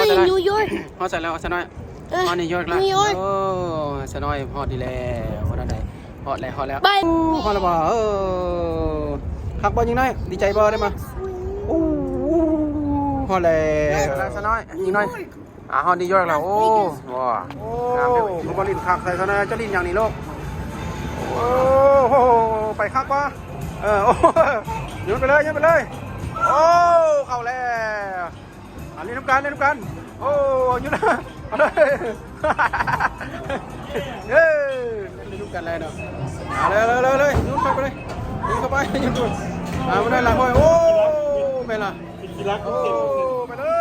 Hey, New York. ຮອດໃສແລ້ວ ສາວນ້ອຍ? ເອີ ຮອດນິວຢອກແລ້ວ. New York. ໂອ້ ສາວນ້ອຍຮອດດີແລ້ວ. ຮອດແລ້ວ ຮອດແລ້ວ ຮອດແລ້ວ. ໄປ ໂອ້ ຮອດແລ້ວບໍ່? ເອີ ຄັກບໍ່ຍິງນ້ອຍ? ດີໃຈບໍ່ໄດ້ມາ? ໂອ້ ຮອດແລ້ວ ສາວນ້ອຍ ຍິງນ້ອຍ. ອ່າ ຮອດນິວຢອກແລ້ວ. ໂອ້ ວ້າ ໂອ້ ງາມເດ້. ຄືບໍ່ຫຼິ້ນຄັກໃສ່ຊັ້ນນະ. ເຈົ້າຫຼິ້ນຫຍັງນີ້ລູກ? ໂອ້ໂຫ ໄປຄັກບໍ່? ເອີ ໂອ້ ໂຍນໄປເລີຍ ໂຍນໄປເລີຍ. ໂອ້ ເຂົ້າແລ້ວ. ອ່າ ຫຼິ້ນນຳກັນ ຫຼິ້ນນຳກັນ. ໂອ້ ຢູ່ນະ ເອົາເລີຍ ເຢ້ ຫຼິ້ນນຳກັນເລີຍເນາະ. ເອົາເລີຍ ເລີຍ ເລີຍ ໂຍນເຂົ້າໄປເລີຍ ຍິງເຂົ້າໄປ ຍິງເຂົ້າໄປ. ອ່າ ມາໄດ້ລະ ໂອ້ຍ ໂອ້ ແມ່ນລະ. ໂອ້ ໄປເລີ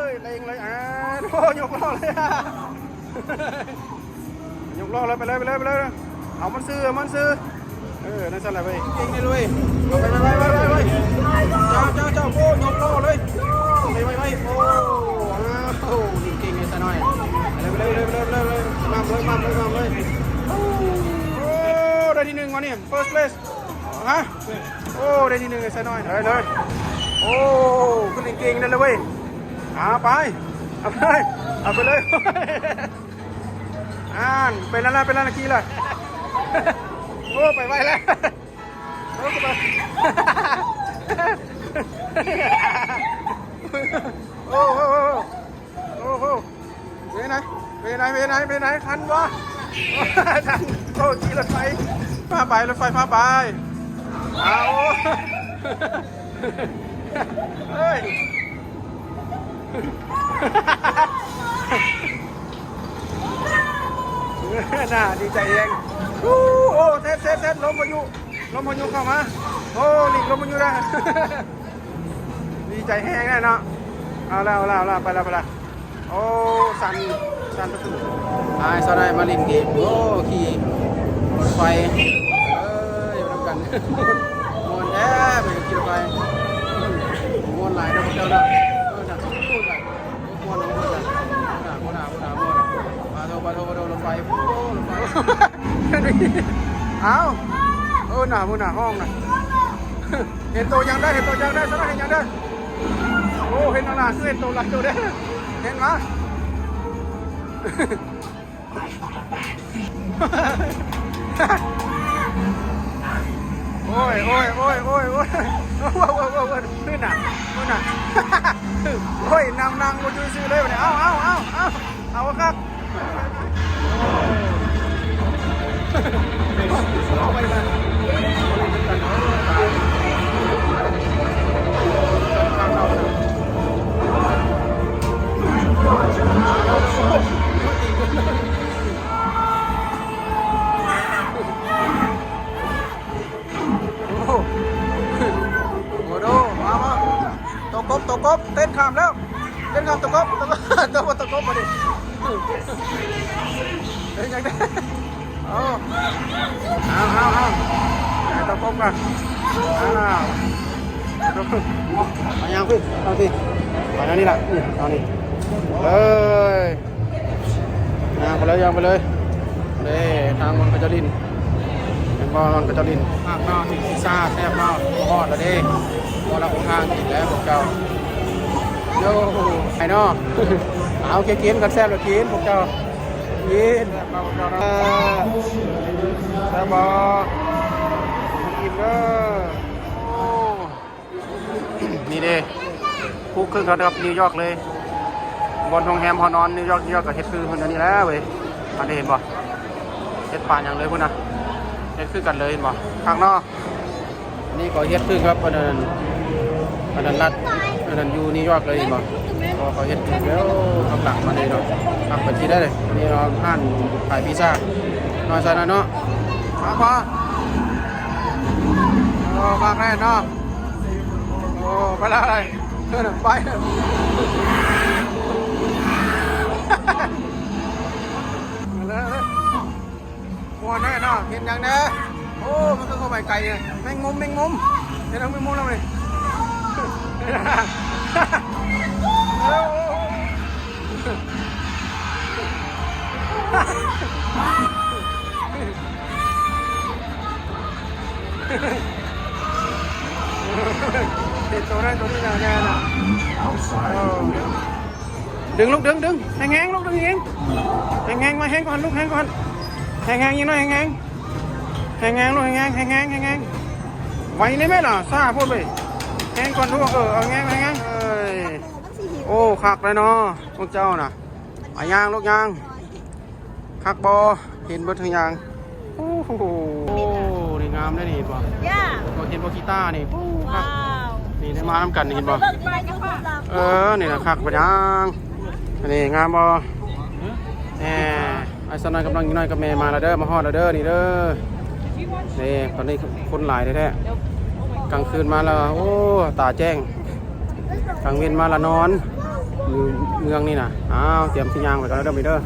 ຍ ເລັ່ງເລີຍ. ອ່າ ໂອ້ ຍົກລໍ້ເລີຍ ຍົກລໍ້ເລີຍ. ໄປເລີຍ ໄປເລີຍ ໄປເລີຍ. ເອົາມັນຊື່ ເອົາມັນຊື່. ເອີ ນັ້ນຊັ້ນແຫຼະເວີຍ ເກັ່ງເດ້ເວີຍ. ເອົາໄປ ໄປ ໄປ ໄປ ໄປ. ເຈົ້າ ເຈົ້າ ເຈົ້າ ໂອ້ ຍົກລໍ້ເລີຍ ໄປ ໄປ ໄປ. ໂອ້ ອ້າວ ຍິງເກັ່ງເລີຍສາວນ້ອຍ. ໄປເລີຍ ໄປເລີຍ ໄປເລີຍ ໄປເລີຍ ໝັ້ນເລີຍ ໝັ້ນເລີຍ ໝັ້ນເລີຍ. ໂອ້ ໄດ້ທີໜຶ່ງວະນີ້ first place. ຮະ ໂອ້ ໄດ້ທີໜຶ່ງໃຫ້ສາວນ້ອຍ ເອີ ເລີຍ. ໂອ້ ຂຶ້ນເກັ່ງໆນັ້ນລະເວີຍ. ເອົາໄປ ເອົາໄປ ເອົາໄປເລີຍ. ອ່ານ ເປັນແລ້ວລະ ເປັນແລ້ວລະ ຂີ່ລະ. ໂອ້ ໄປໄວແລ້ວ. ໂອ້ ໄປ ໂອ້ ໂອ້ ໂອ້ ໂອ້ ໂອ້ໂຫ ເປັນໄງ ເປັນໄງ ເປັນໄງ ເປັນໄງ ທັນບໍ່? ທັນ. ໂອ້ ຂີ່ລົດໄຟພາໄປ ລົດໄຟພາໄປ. ອ້າວ ເອີຍ ໜ້າດີໃຈແຮງ. ໂອ້ ເຊັດ ເຊັດ ເຊັດ ລົມພາຍຸ ລົມພາຍຸເຂົ້າມາ. ໂອ້ ຫຼີກລົມພາຍຸໄດ້. ດີໃຈແຮງແນ່ເນາະ. ເອົາລະ ເອົາລະ ເອົາລະ ໄປລະ ໄປລະ. ໂອ້ ສັ່ນ ສັ່ນປະຕູ. ອ້າຍສາວນ້ອຍມາຫຼິ້ນເກມ. ໂອ້ ຂີ່ລົດໄຟ ເອີ ຢູ່ນຳກັນ ມ່ວນແທ້ ໄປຂີ່ລົດໄຟ ມ່ວນຫຼາຍເດີພວກເຈົ້າເດີ. ເອີ ນະ ໂອ້ ນະ ມ່ວນ ມ່ວນ ມ່ວນ ມ່ວນ ມ່ວນ. ປາໂທ ປາໂທ ປາໂທ ລົດໄຟ ໂອ້ ລົດໄຟ. ອ້າວ ເອີ ນະ ພຸ້ນນະ ຫ້ອງນະ. ເຫັນໂຕຍັງໄດ້ ເຫັນໂຕຍັງໄດ້ ສະນະ ເຫັນຍັງໄດ້. ໂອ້ ເຫັນໜ້າ ຄືເຫັນໂຕຫຼາຍໂຕເດ້ ເຫັນມາ. ໂອ້ຍ ໂອ້ຍ ໂອ້ຍ ໂອ້ຍ ໂອ້ຍ ໂອ້ຍ ໂອ້ຍ ໂອ້ຍ ພຸ້ນນະ ພຸ້ນນະ. ໂອ້ຍ ນັ່ງ ນັ່ງບໍ່ຢູ່ຊື່ເລີຍບັດນີ້. ເອົາ ເອົາ ເອົາ ເອົາ ເອົາຄັກ. ໂອ້ໂຫ ໂອ້ໂຫ ມາ ມາ ໂຕກົບ ໂຕກົບ ເຕັ້ນຂ້າມແລ້ວ ເຕັ້ນຂ້າມໂຕກົບ ໂຕກົບ ໂຕກົບ ໂຕກົບ ບາດນີ້ ເອີ ຍັງໄດ້ ເອົາ ເອົາ ເອົາ ເອົາ ໃຫ້ໂຕກົບກ່ອນ ອ້າວ ເອົາ ຍ່າງພີ້ ເອົາພີ້ ໄປແນວນີ້ລະ ນີ້ ເອົານີ້ ເອີຍ. ຍ່າງໄປເລີຍ ຍ່າງໄປເລີຍ ເດ້ ທາງບ່ອນເຂົາເຈົ້າຫຼິ້ນ ເຫັນບໍ່ ບ່ອນເຂົາເຈົ້າຫຼິ້ນ ຄັກເນາະ ກິນຊີຊາ ແຊບເນາະ ຮອດແລ້ວເດ້ ບໍ່ລະ ຫົນທາງກິນແລ້ວພວກເຈົ້າ ໂຢ ໄປເນາະ ເອົາ ກິນ ກິນ ຄັນແຊບແລ້ວກິນ ພວກເຈົ້າ ກິນ ແຊບບໍ່ ພວກເຈົ້າເນາະ ແຊບບໍ່ ກິນເດີ ໂອ້. ນີ້ເດ້ ຄູ່ຄຶ້ງກັນກັບນິວຢອກເລີຍ ບ່ອນໂຮງແຮມເຮົານອນ ນິວຢອກ ນິວຢອກກໍເຮັດຄືເພິ່ນອັນນີ້ແຫຼະເວີຍ ອັນນີ້ເຫັນບໍ່ ເຮັດປານຫຍັງເລີຍພຸ້ນນະ ເຮັດຄືກັນເລີຍ ເຫັນບໍ່ ຄັກເນາະ ນີ້ກໍເຮັດຄືກັບອັນນັ້ນ ອັນນັ້ນລັດ ອັນນັ້ນຢູ່ນິວຢອກເລີຍ ເຫັນບໍ່ ເພາະວ່າເຂົາເຮັດແລ້ວ ຂ້າງຫຼັງມາເລີຍເນາະ ຄັກປານຊີ້ໄດ້ເລີຍ ອັນນີ້ເຮົາຮ້ານຂາຍພິຊາ ນ້ອຍໃສ່ໜ້ອຍເນາະ ຄັກບໍ່ ໂອ້ ຄັກແນ່ເນາະ. ໂອ້ ໄປລະ ໄປ ໄປ ມ່ວນແນ່ເນາະ ເຫັນຫຍັງແນ່ ໂອ້ ມັນຄືເຂົ້າໄປໄກ ແມງມຸມ ແມງມຸມ ເຫັນແມງມຸມແລ້ວນີ້ ໂອ້. ເຫັນໂຕນັ້ນໂຕນີ້ນະ ແນ່ນະ ໂອ້ ດຶງລູກ ດຶງ ດຶງ ແຮງໆລູກ ດຶງແຮງ ແຮງໆ ມາ ແຮງກ່ອນລູກ ແຮງກ່ອນ ແຮງໆ ຍິງໜ້ອຍ ແຮງໆ ແຮງໆລູກ ແຮງໆ ແຮງໆ ແຮງໆ ໄວນີ້ແມ່ນລະ ຊ້າໂພດເວີຍ ແຮງກ່ອນລູກ ເອີ ເອົາແຮງໆ ເອີຍ ໂອ້ ຄັກເລີຍເນາະ ພວກເຈົ້ານະ ອາ ຍ່າງລູກຍ່າງ ຄັກບໍ່? ເຫັນເບິດທຸກຢ່າງ ໂອ້ໂຫ ນີ້ງາມເດ້ນີ້ ເຫັນບໍ່? ເຫັນບໍ່? ກີຕານີ້ ໂອ້ ຄັກ ນີ້ໄດ້ມານຳກັນນີ້ ເຫັນບໍ່? ເອີ ນີ້ນະ ຄັກປານຫຍັງ ອັນນີ້ງາມບໍ່? ແໝ່ ອ້າຍສາວນ້ອຍກຳລັງ ນ້ອຍກັບແມ່ມາແລ້ວເດີ ມາຮອດແລ້ວເດີ ນີ້ເດີ ນີ້ ຕອນນີ້ຄົນຫຼາຍແທ້ໆ ກາງຄືນມາແລ້ວ ໂອ້ ຕາແຈ້ງ ກາງເວັນມາລະນອນ ຢູ່ເມືອງນີ້ນະ ອ້າວ ຕຽມຊິຍ່າງໄປກ່ອນເດີ ນີ້ເດີ.